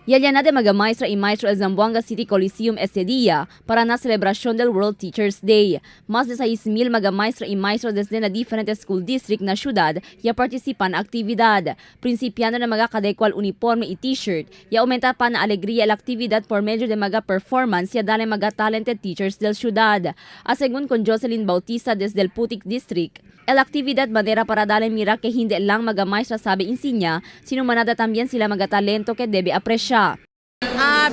Ya llena de mga maestra y maestro el Zamboanga City Coliseum este día para na celebración del World Teachers Day. Más de 6,000 mga maestra y maestro desde na diferentes school district na syudad ya participan na actividad. Principiando na mga kadekwal uniforme y t-shirt, ya aumenta pa na alegría la actividad por medio de mga performance ya dale mga talented teachers del syudad. Asegun con Jocelyn Bautista desde el Putik District, el actividad manera para darle mira que hindi lang mga maestra sabe insinya, sino manada también sila mga talento que debe apreciar.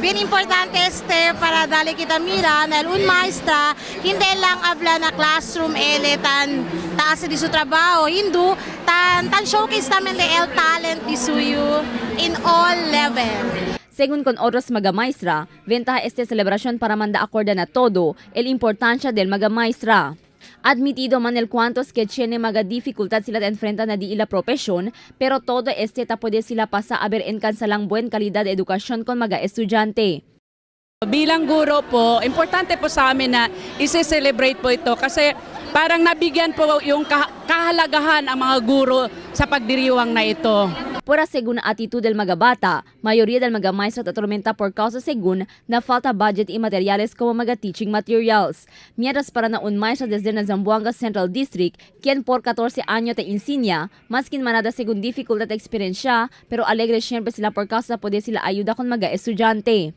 Bien importante este para dali kita mira na un maestra hindi lang habla na classroom ele tan taas di su trabaho hindu tan tan showcase namin de el talent di suyo in all level. Según con otros mga maestra, ventaja esta celebración para manda acorda na todo el importancia del mga maestra. Admitido man el cuantos que tiene mga dificultad sila enfrenta na di ila profesyon, pero todo este ta puede sila pasa a ver en cansalang buen calidad de educación con mga estudyante. Bilang guro po, importante po sa amin na isi-celebrate po ito kasi parang nabigyan po yung kahalagahan ang mga guro sa pagdiriwang na ito. Pura según actitud del mga bata, mayoría del mga maestro atormenta por causa según na falta budget y materiales como mga teaching materials. Mientras para na un maestro desde na Zamboanga Central District, quien por 14 años te insignia, maskin manada según dificultad de experiencia, pero alegre siempre sila por causa poder sila ayuda con mga estudyante.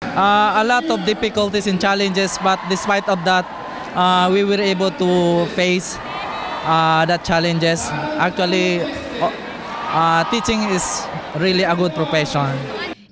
A lot of difficulties and challenges, but despite of that, we were able to face that challenges. Actually, teaching is really a good profession.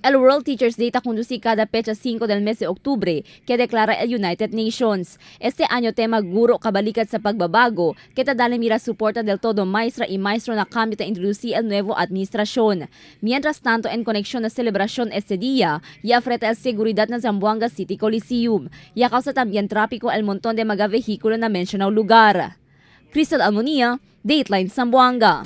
El World Teachers Day ta conduce cada fecha 5 del mes de octubre que declara el United Nations. Este año tema Guro Kabalikat sa Pagbabago, que ta dale mira suporta del todo maestra y maestro na cambio ta introducir el nuevo administración. Mientras tanto, en conexión na celebración este día, ya freta el seguridad na Zamboanga City Coliseum. Ya causa también tráfico el montón de mga vehículo na mencionado lugar. Crystal Almonia, Dateline Zamboanga.